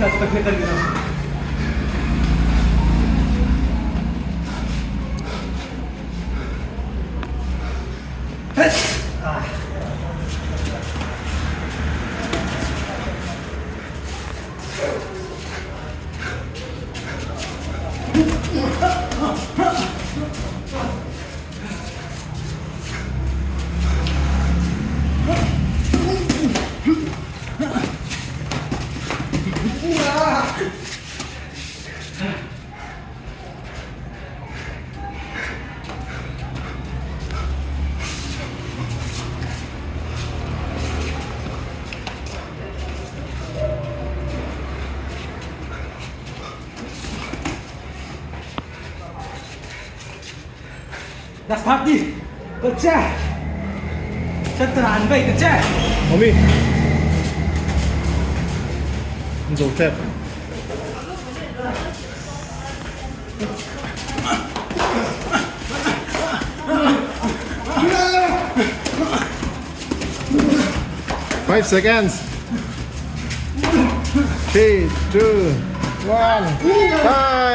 ta chu ka hriat a ni lo. Last 30. Kerja. Setelah baik kerja. Mami. Zo tep. 5 seconds. 3, 2, 1, time.